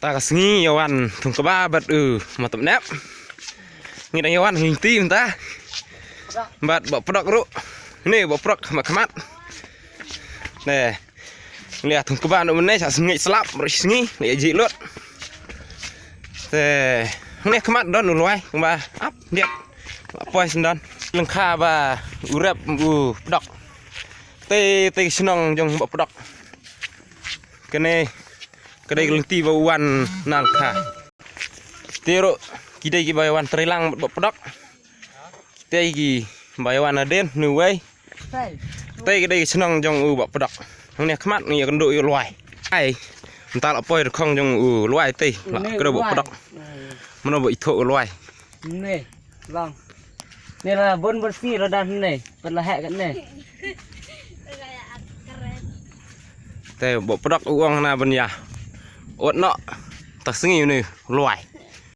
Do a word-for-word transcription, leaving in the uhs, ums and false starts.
Ta ka sngi ïa wan thung kba bad u ma tap nep. Ngi dang ïa wan hing ti mynta. Bad ba pdok ruh. Ni ba pdok ma khmat. Ne. Ngi ïa thung kba nu mynne sa sngi slap ruh sngi ne ji lut. Te. Ni khmat don u lwai kba ap diak. Poi sendon. Lengkha ba u rep u pdok. Te te shnong jong ba pdok. Kane ka dei ka lynti ba wan nang kha. Te ruh ki dei ki ba wan trei lang ba pdok. Ki dei ki ba wan aden nu wei. Te ka dei ka shnong jong u ba pdok. Nang ne khmat ngi ya kyndu u lwai. Ai. Nta la poi rkhong jong u lwai te la kro ba pdok. Mano ba itho u lwai. Ne long. Ne la bon bersih la dan ne. Pat la hek ne. Te ba pdok u ong na ban ya. Ot no. Ta sngi ni lwai.